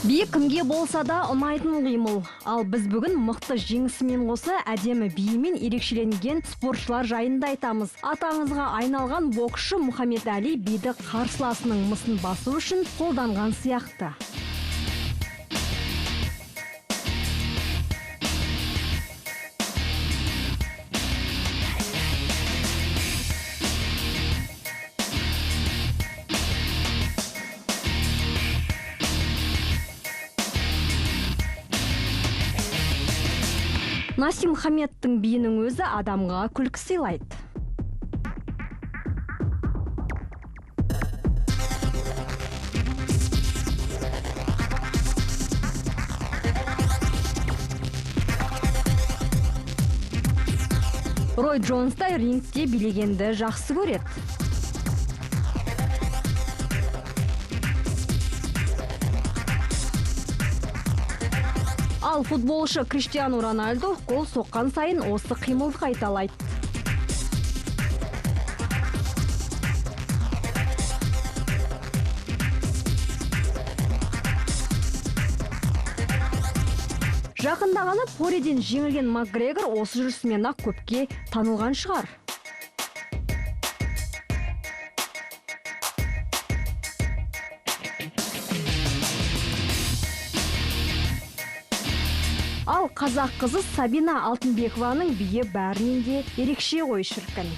Би кімге болса да ұнайтын қимыл. Ал біз бүгін мықты жеңісімен қоса әдемі биімен ерекшеленген спортшылар жайында айтамыз. Аты аңызға айналған боксшы Мұхаммед Әли биді қарсыласының мысын басу үшін қолданған сияқты. Насим Хамедтің биінің өзі адамға күлкі сыйлайды. Рой Джонс та рингте билегенді жақсы көреді. Ал футболшы Криштиану Роналду гол соққан сайын осы қимылды қайталайды. Жақында ғана Пореден жеңілген Макгрегор осы жүрісімен-ақ көпке танылған шығар. Ал қазақ қызы Сабина Алтынбекованың биі бәрінен де ерекше ғой шіркін.